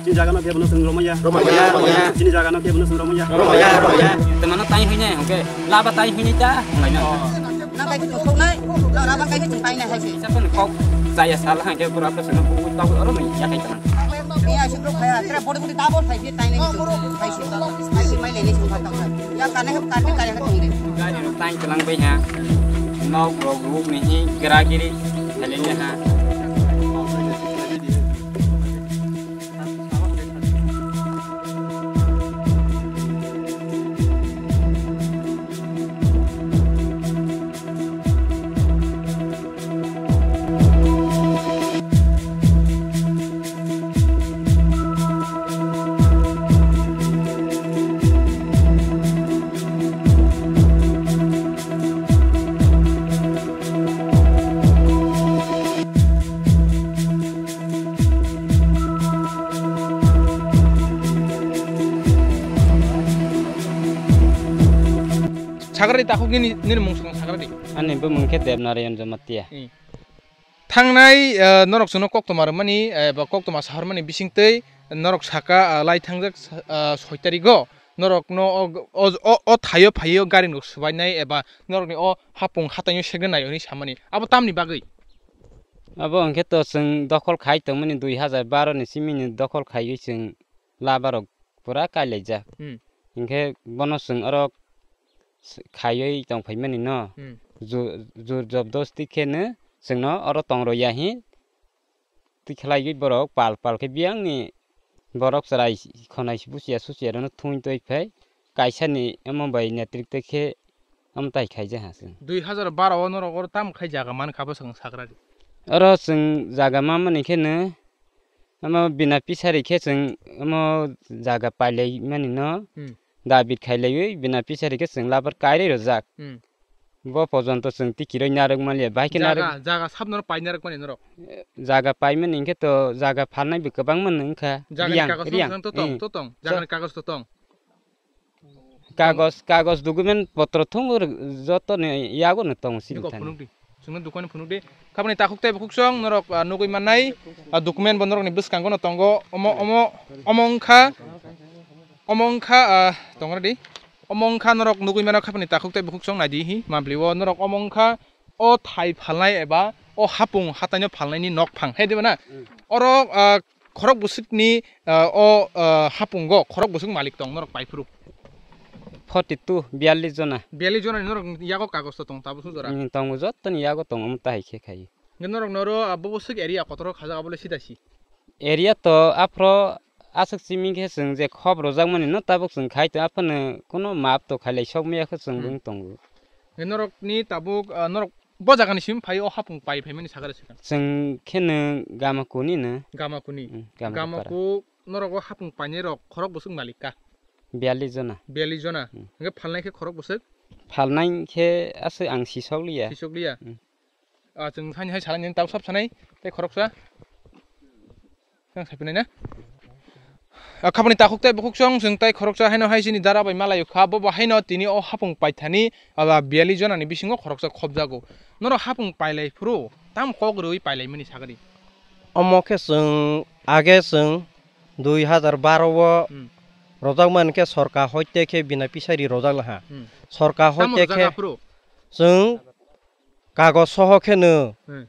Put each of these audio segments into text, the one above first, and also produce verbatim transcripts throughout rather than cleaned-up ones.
Chini jaga no khe bono chwng romaya. Romaya, romaya. Chini jaga no khe bono chwng romaya. Romaya, romaya. Te mano tai hwinai, hwnkhe laba tai hwinai ta, hwnlaina. Na kai chwng thoknai, na raba kai chwng tainai hai se. Sa kono kok jaya sal hangke pura ko seno bu ta oro mai ya kai kana. Ni asi bro khaya, tra body body ta bor phai se tainai chwng phai se. Phai se mai le ni chwng phai ta. Ya kana he kar kar he tong de. Gari ro tai tlang bai ha. Nok rok ruk ni hi gra giri. Hale ha. Sagradi takhuk nini, nini mung swkang sagradi. Ani bumung khe Debnarayan Jamatia. Hmm. Thangnai, eh, norok chwngno koktwma rwmani, eh, ba koktwma sahormani bisingtwi norok saka, ah, lai thangjak, ah, soi tarigo norokno o, o, o, o thaio phaio gari nok swbainai eba norokni o hapung hataino segna nai hwnwi samani. Abo tamni bagwi? Abo hwnkhe to chwng dokhol khai tongmani dui hazar baro ni simini dokhol khaiwi chwng labarok pura kailaijak. Hmm. Hinkhe bono chwng oro s-, khaiwi tongphaimani no. Hmm. Ju-, jur jobdosti kheno chwngno oro tongroya hi tikhlaiwi borok pal pal khe biyangni borok chwrai khonai busia susia rwno thung twi phai kaisani omo bai netrik twi khe omo tai khaijak ha chwng. Dui hazar baro o norok oro tamo khai jaga man kha bwswk sagra di? Oro chwng jaga mamani kheno omo bina pisari khe chwng omo jaga pailai mani no. Hmm. David khailaiwi bina pisari khe chwng labar kairwi rwjak. Hmm. Bo pojonto chwng tikirwi narwk manliya, bahai khe narwk. Jaga, jaga sabno pai narwk mani norok? Jaga paimani hinkhe to jaga phalnai bo kwbangma wngkha. Jagani kagoj riyang, to tong, hmm, to tong. Jagani kagoj to tong. Kagoj, kagoj document potro thung joto ni yago no tongo sini thani. Phunuk di. Chwngno dokan phunuk di. Khabani takhuk tei bukhuk song norok, ah, nugui mannai, ah, document bo norokni bwskango no tongo. Omo, omo, omo wngkha, omo wngkha, ah, tongra di. Omo wngkha norok nugui mano khabani takhuk tei bukhuk song naidi hi mampli o norok omo wngkha o thai phalnai eba o hapung hataino phalnaini nok phang. He diba na? Hmm. Oro, ah, khorok bwswkni, ah, o, ah, hapungo khorok bwswk malik tong norok paiphuru? Forty two, biyallis jona. Biyallis jona ni norok yago kagoj to tong tabuk sung jora? Hmm, tongo, jottoni yago tongo, omo tahai khe khai. Hwnkhe norok noro, ah, bo bwswk area kotor kha jaga bole sida si? Area to aphro aswk simi khe chwng je khop rwjakmani no tabuk chwng khai to aphano kuno map to khailai sok maya khe chwng Hmm. Bung tongo. Hwnkhe norokni tabuk, ah, norok bo jagani simi phai o hapung pai phaimani sagare swkang? Chwng kheno Gamakuni no. Gamakuni. Hmm, Gamakupara. Gamaku norok o hapung painai rok khorok bwswk malik ka? Biyallis jona. Biyallis jona. Hmm. Hwnkhe phalnai khe khorok bwswk? Phalnai khe aswk ang sisok liya. Sisok liya? Hmm. Ah, chwng hani hai salai nini tabuk sab sanai tei khoroksa. Nang sai pinai na? Ah, khabani takhuk tei bukhuk song chwng tei khoroksa haino hai chini dara bai malai kha, bo bo haino tini o hapung paithani, aba biyallis jona ni bisingo khoroksa khobjago. Norok hapung pailai phuru tam kok rwi pailai mani sagadi? Omo khe chwng age chwng dui hazar baro o Hmm. rojak man khe sorkar hoite khe bina pisari rojak laha. Hmm. Sorkar Tamo hoite rojak khe aphuru? Chwng kagoj soho kheno Hmm.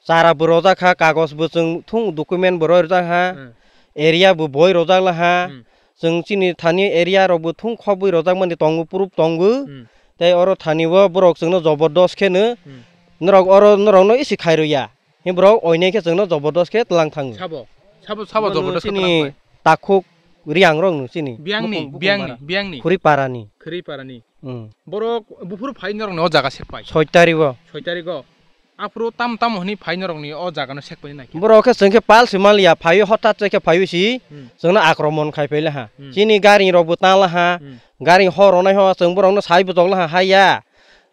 chara bo rojak kha, kagoj bo chwng thung document bo roi rojak ha, Hmm. area bo boi rojak laha, Hmm. chwng chini thani area rok bo thung khobwi rojak mani tongo, proof tongo, Hmm. tei oro thani o borok chwngno jobordos kheno Hmm. norok oro norokno isi khai rwya, himborok oinai khe chwngno jobordos khe tlang thango. Sabo, sabo, sabo Bono jobordos khe chini tlang bai. Takhuk Riang rok no chini. Biyangni, Mukung, Mukung biyangni, para. Biyangni. Khuri parani. Khuri parani. Hmm. Borok buphuru phai norokni o jaga sekpai. Soi tarigo. Soi tarigo. Aphuru tam tam hwnwi phai norokni o jaga no sekpai nai khe. Borok khe chwng khe pal se maliya, phaiwi hothat se khe phaiwi si, Hmm. chwngno akromon khai phai laha. Hmm. Chini gari rok bo ta laha, Hmm. gari hor ronai ho chwng borok no sai bujok laha haiya.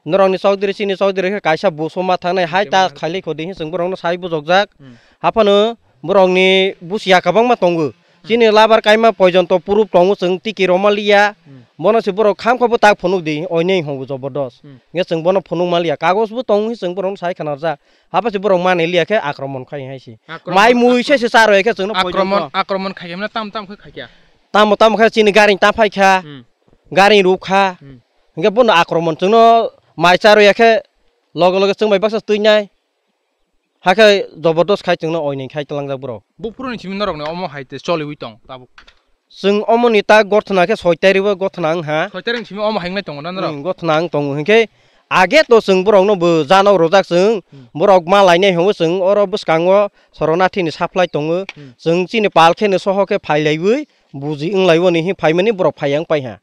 Norokni chokdiri chini chokdiri khe kaisa buso ma thangnai hai ta Kemana? Khaili khodi hi chwng borok no sai bujokjak. Hmm. Haphano borokni busia kwbangma tongo. Hmm. Chini labar kaima poijonto proof tongo chwng tiki roma liya. Hmm. Bono se borok khamkha bo tak phunuk di, oinei hwngo jobodos. Hmm. Hwnkhe chwng bono phunuk manliya, kagoj bo tong hwnwi chwng borokno sai khna rwjak. Hapha se borok manliya khe akromon khai hai se. Akromon, mai mui akromon. Se se charwi khe chwngno akromon, phoito. Akromon khai khe mane tam tam khe khai khe. Tamo tamo khe chini gari ta phai kha. Hmm. Gari ruk kha. Hmm. Hwnkhe bono akromon chwngno mai charwi khe loge loge chwng bai baksa twi nai. Hakhe jobodos khai chwngno oineng khai twlangjak borok. Buphuruni simi norokni omo hai te choliwi tong tabuk. Chwng omoni ta gothona khe soi tarigo gothona wng ha. Soi tarik simi omo hai wngnai tongo na norok? Hmm, gothona wng tongo hinkhe age to chwng borokno bo jana rwjak chwng, hmm, borok ma lainai hwnwi chwng oro bwskango Soronatini supply tongo. Hmm. Chwng chini pal kheno soho khe phai laiwi buji wng laiwi ni hi phaimani borok phai yang pai ha.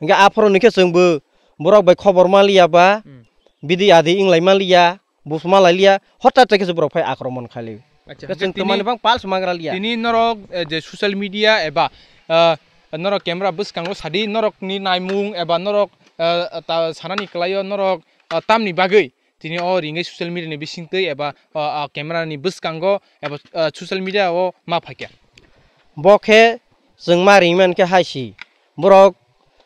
Hinkhe aphuru ni khe chwng bo borok bai khobor ma liya ba, hmm, bidi adi wng lai ma liya. Buphuma lailiya, hothat khe se borok phai akromon khaili. Acha, khe hwnkhe chwng tini, twmani bang pal se magra liya. Tini norok, eh, je social media eba, eh, norok camera bwskango sadi, norokni naimung eba norok, eh, ta sanani kwlaio norok, eh, tamni bagwi tini o ringwi social media ni bisingtwi eba, ah, ah, camera ni bwskango eba, ah, social media o ma phaikha. Bo khe chwng ma ringmani khe hai si. Borok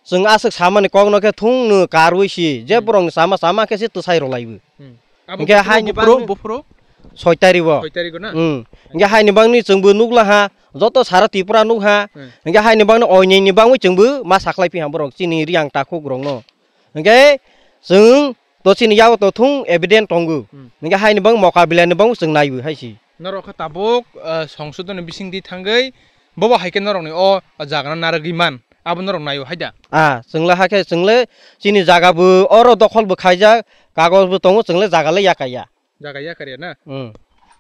chwng aswk samani kokno khe thungno karwi si, je, hmm, borokni chama chama khe se twsai rwlaiwi. Hmm. Abo hinkhe buphuru, haini buphuru, bangni buphuru? Soi tarigo. Soi tarigo na? Hmm. Hinkhe haini bangni chwngbo nukla ha, joto sara Tripura nuk ha. Hmm. Hinkhe haini bangni oineni bangwi chwngbo ma saklai phi ha borok chini Riang takhuk rokno. Hinkhe chwng to chini yago to thung evident tongo. Hmm. Hinkhe haini bang mokabilani bangwi chwng naiwi hai si. Norok khe tabuk, ah, songsodoni bisingtwi thangwi bobo hai khe norokni o jagano narwgwi man, abo norok naio hai da? Ah, chwngle hakhe chwngle chini jaga bo oro dokhol bo khaijak, kagoj bo tongo, chwngle jaga le yakaya. Jaga yakariya na? Hmm.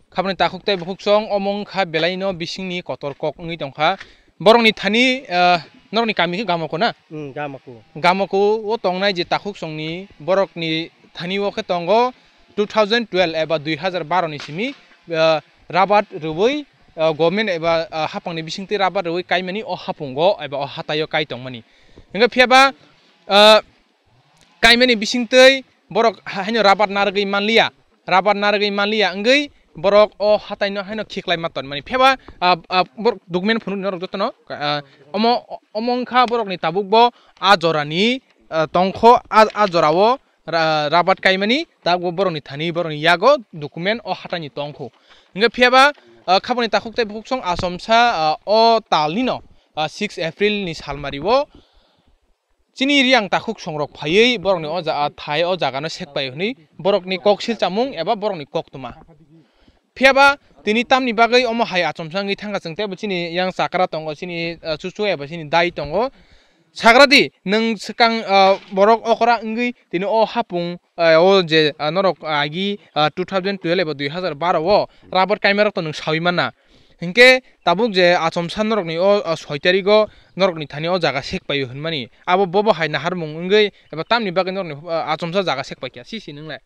Khaboni takhuk tei bukhuk song omo wngkha belaino bisingni kotor kok wngwi tongkha. Borokni thani, ah, norokni kami khe Gamoko na? Hmm, Gamoko. Gamoko o tongnai je takhuk songni borokni thani o khe tongo two thousand twelve eba dui hazar baro ni simi, ah, rabat rwui, ah, government eba, ah, hapangni bisingtwi rabat rwui kaimani o hapungo eba o hataio kai tongmani. Hingke phiyaba, ah, kaimani bisingtwi borok ha-, haino rabat narwgwi manliya, rabat narwgwi manliya wngwi borok o hataino haino khiklai ma tonmani. Phiyaba, ah, ah, borok document phunuknwi norok jotono, ah, omo, omo wngkha borokni tabukbo a jorani, ah, tongkho, a, a jorao ra-, rabat kaimani, tabukbo borokni thani, borokni yago document o hataini tongkho. Hingke phiyaba, ah, khaboni takhuk tei bukhuk song achomsa, ah, o talnino, ah, six April ni salmario chini Riang takhuk songrok phaiwi borokni o ja-, ah, thai o jagano sekpai hwnwi borokni kok silchamung eba borokni koktwma. Phiyaba tini tamni bagwi omo hai achomsa wngwi thangkha chwng teibo chini yang chakra tongo, chini, ah, chuchu eba chini dai tongo. Sagra di, nwng swkang, ah, borok okra wngwi tini o hapung, ah, o je, ah, norok agi, ah, two thousand twelve eba dui hazar baro o rabar kaimarok to nwng sawi manna. Hinkhe tabuk je achomsa norokni o, ah, soi tarigo norokni thani o jaga sekpaio hwnmani, abo bobo hai naharmung wngwi eba tamni bagwi norokni, ah, achomsa jaga sekpaikha, sisi nwngle?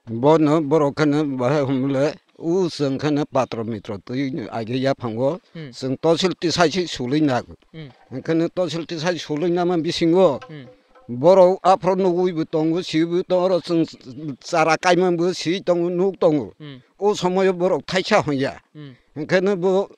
Bono borok kheno bahai hwnle, u chwng kheno patro mitro twi age yaphango, hmm, chwng tosil tisai se sulwi nag. Hmm. Hwnkheno tosil tisai sulwi nama bisingo, hmm, borok aphro nugwi bo tongo, siwi bo tongo, oro chwng chara kaimang bo si tongo, nuk tongo. Hmm. O somoyo borok thaisa hwnya. Hmm. Hwnkheno bo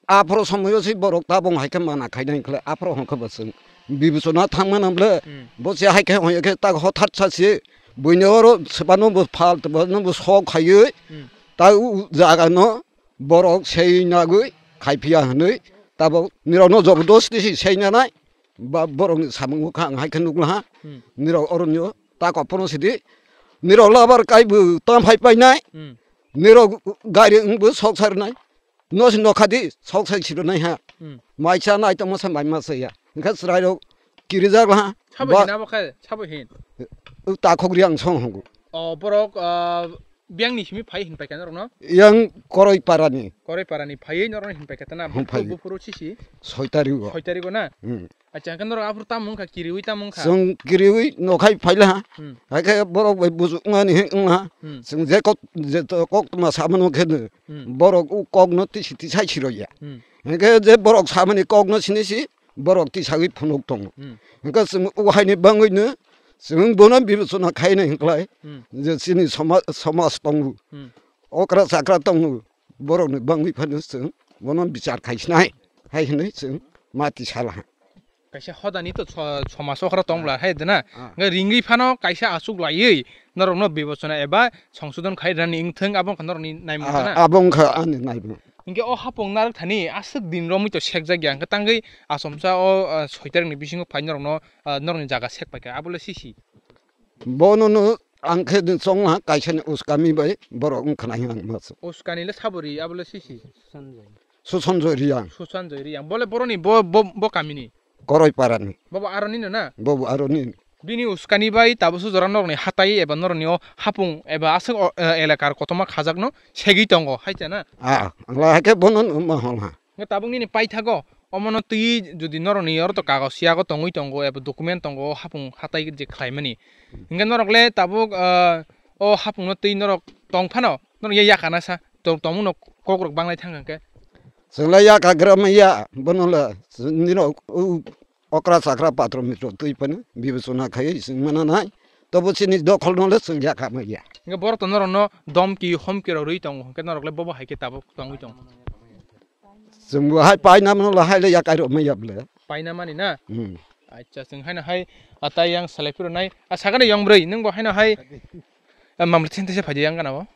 aphro somoyo se borok tabung hai khe mana khainai khle aphro hwn khe bo chwng bibechona thangmana ble, hmm, bo se hai khe hwn khe tak hothat sa se buino oro sebano bo phal, bo no bo sok khaiwi, hmm, ta u jaga no borok sei nagwi khai phiya hwnwi tabuk nirok no jobodosti se sei nanai ba borok ni samung kha ang hai khe nukla ha, hmm, nirok oro nw ta kok phano sidi nirok labar kai bo tam phai painai, hmm, nirok gari wng bo sok sarnai. No se nokha di, sok sai siro nai ha. Hmm. Mai cha nai tongma sa mai ma sa ya. Hingkha chwrai rok kirijak ha. Sabo ba- hin abo khe, sabo hin. U takhok ri ang song hongo. O borok, ah, biyang ni simi phai hin paikha norok no? Yang Koroi Parani. Koroi Parani phai norok hin paikha tana. Hum, phai. Buphuru sisi. Soi tarigo. Soi tarigo na? Hmm. Acha, hingke norok aphuru tamo wngkha, kiriwi tamo wngkha? Chwng kiriwi nokhai phaila ha. Hmm. Haikhe borok bai bujuk wngmani hwn wngha. Hmm. Chwng je kok, je to kok tma samano khe no. Hmm. Borok o kokno tisi tisai siroya. Hmm. Hingke je borok samani kokno sini si borok tisawi phunuk tongo. Hmm. Hingke chwng o haini bangwino chwng bono bibechona khaina hinklai. Hmm. Je chini soma-, somaj tongo. Hmm. Okra chakra tongo. Borokni bangwi phano chwng bono bichar khaisinai hai hinwi chwng mati salaha. Kaisa hodani to so-, somas okra tong bwla hai de na. Ah. Hwnkhe ringwi phano kaisa achuk laiwi norokno bibechona eba songsodon khai rani wngthwng abo wngkha norokni naimung Ah, na. Abo wngkha ani naimung. Hwnkhe o hapung narwk thani aswk din romwi to sekjak ya, hwnkhe tangwi achomsa o, ah, soi tarikni bisingo phai norokno, ah, norokni jaga sek paikha, abo le sisi. Bono no ang khe chongma kaisa ni uskami bai borok wng khna ang mas. Uskani le sabori abo le sisi. Susanjoy Riyang. Susanjoy Riyang. Bole boroni bo, bo, bo kamini. Koroi parani. Bobo aroni no na? Bobo aroni. Bini uskani bai tabuk su jora norokni hatai eba norokni o hapung eba aswk o, eh, elakar kotorma khajakno segwi tongo, hai cha na? Ah, ang la hake bono no ma hol ha. Hwnkhe tabuk nini paithago, omono twi jodi norokni oro to kagoj yago tongwi tongo, eba document tongo, o hapung hatai je khlaimani. Hwnkhe norok le tabuk, ah, o hapungno twi norok tong phano, norok ya yakana sa, to-, tongmungno kokrok banglai thang hwnkhe. Chwng le yakagra maya, bono le, nini rok, u, okra chakra patro mitro twi phano, bibechona khai chwng mana nai, tobo chini dokhol no le chwng yaka maya. Hwnkhe borok to norokno domki homki rok rwi tongo, hwnkhe norok le bobo hai khe tabuk tongwi tongo. Chwngbo hai paina mano la hai le yakai rok maya bole. Paina mani na? Hmm. Acha, chwng haino hai, ah, tai yang salai phiro nai. Ah, sakani yong bwrwi, nwng bo haino hai, ah, mamle thinte se phaidi yang gana bo.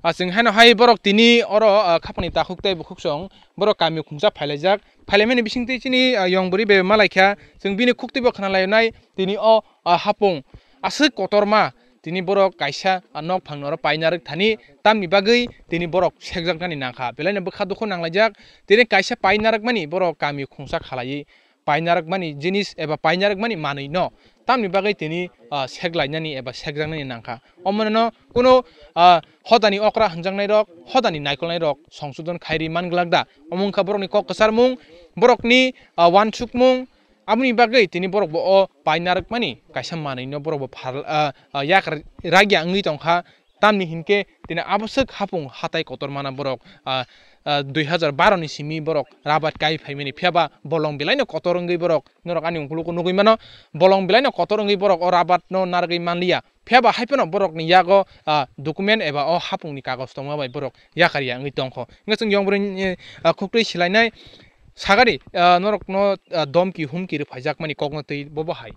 Ah, chwng haino hai borok tini oro, ah, khapani takhuk tei bukhuk song, borok kami khungsa phailaijak. Phailaimani bisingtwi chini, ah, yong bwrwi bai malaikha, chwng bini khuktwi bo khna lainai, tini o, ah, hapung aswk kotorma, tini borok kaisa, ah, nok phang oro paina rwk thani, tamni bagwi tini borok sekjaknani nangkha. Belaino bwkha dukhu nanglaijak, tini kaisa paina rwkmani borok kami khungsa khalaiwi paina rwkmani jinis eba paina rwkmani manwi no tamni bagwi tini, ah, seklainani eba sekjaknani nangkha. Omono no kuno, ah, hodani okra hwnjaknai rok, hodani naikolnai rok songsodon khairi man glak da? Omo wngkha borokni kok kwcharmung, borokni, ah, wansukmung, aboni bagwi tini borok bo o paina rwkmani kaisa manwi no borok bo phal-, ah, ah, yak ragya wngwi tongkha. Tamni hinkhe tini aboswk hapung hatai kotormana borok, ah, ah, dui hazar baro ni simi borok rabat kai phaimani, phiyaba bolong belaino kotor wngwi borok, norok ani ungkulugo nugwi mano, bolong belaino kotor wngwi borok o rabat no narwgwi manliya, phiyaba haiphano borokni yago, ah, document eba o hapungni kagoj tongma bai borok yakar ya wngwi tongkho. Hwnkhe chwng yong bwrwi, eh, ah, khuktwi silainai sagari, ah, norokno, ah, domki humki rwphaijakmani kokno twi bobo hai.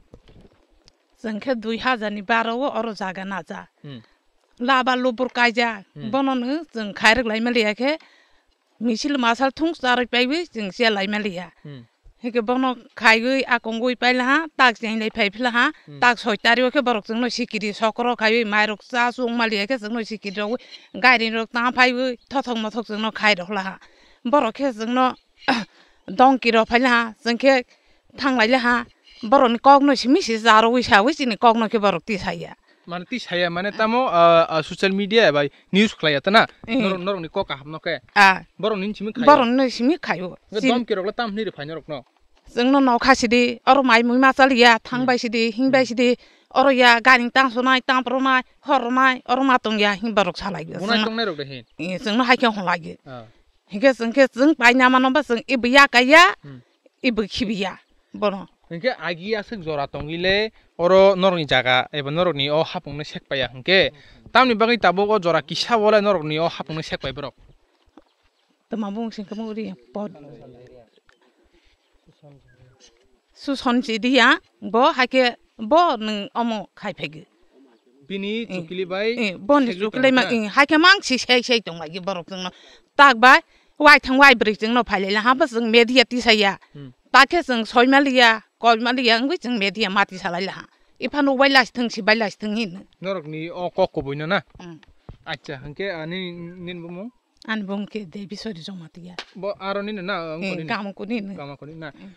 Chwng khe dui hazar ni baro o oro jaga naja. Hmm. Laba lubur kaijak, hmm, bono no chwng khairok lai maliya khe misil masal thung charwi paiwi chwng che lai maliya. Hmm. Hike bono khaiwi akongwi pailaha, tak cheng lai phai philaha, hmm, tak soi tario khe borok chwngno sikiri sokro khaiwi mairok cha chung maliya khe chwngno sikiri rogwi gari rok ta phaiwi thothok mothok chwngno khai rok laha. Borok khe chwngno dongki rok phailaha, chwng khe thang lai laha, borokni kokno simi se jarogwi sawi chini kokno khe borok tisaya. Mane tisaya mane tamo, ah, ah, social media bai news khlaiya ta na? Eh. Norok, norokni kok kaham no khe? Ah. Borokni simi khaio? Borokni simi khaio. Hwnkhe domki rok le tam hwnwi rw phai norokno? Chwngno nokha sidi, oro mai mui ma chaliya, thang, hmm, bai sidi, hing bai, hmm, sidi, oro ya gairing tang sonai, tang pronai, hor ronai, oro ma tongya, hing borok salai. Bunai tongnai rok de hin? Eh, chwngno hai khe hwnlai. Ah. Hingke chwng khe chwng paina mano ba chwng ebo ya kaiya, hmm, ebo khibiya bono. Hingke agi aswk jora tongwi le oro norokni jaga eba norokni o hapungno sek paiya hingke tamni bagwi tabuk o jora kisa o le norokni o hapungno sek pai borok? Tama bung sing kamo ri pod. Suson si diya, bo haike bo nwng omo khai phai gwi. Bini, eh, chukili bai, eh, boni segwi chukili tongo ma, na? Eh, haike mang si sei sei tong lagi borok chwngno. Tak bai, wai thang wai bwrwi chwngno phai lai ha, bo chwng media tisaya. Hmm. Tak khe chwng soi maliya, koi maliya, wngwi chwng media mati salai laha. Iphano wai lasi thwng si bai lasi thwng hin. Norokni o kok kubui no na? Hmm. Acha, hwnkhe ani nini bumung? Ani bumung khe Devi Sori Jamatia. Bo aro nini na, eh, wngkho nini? Gamukuni ni. Gamukuni na? Hmm.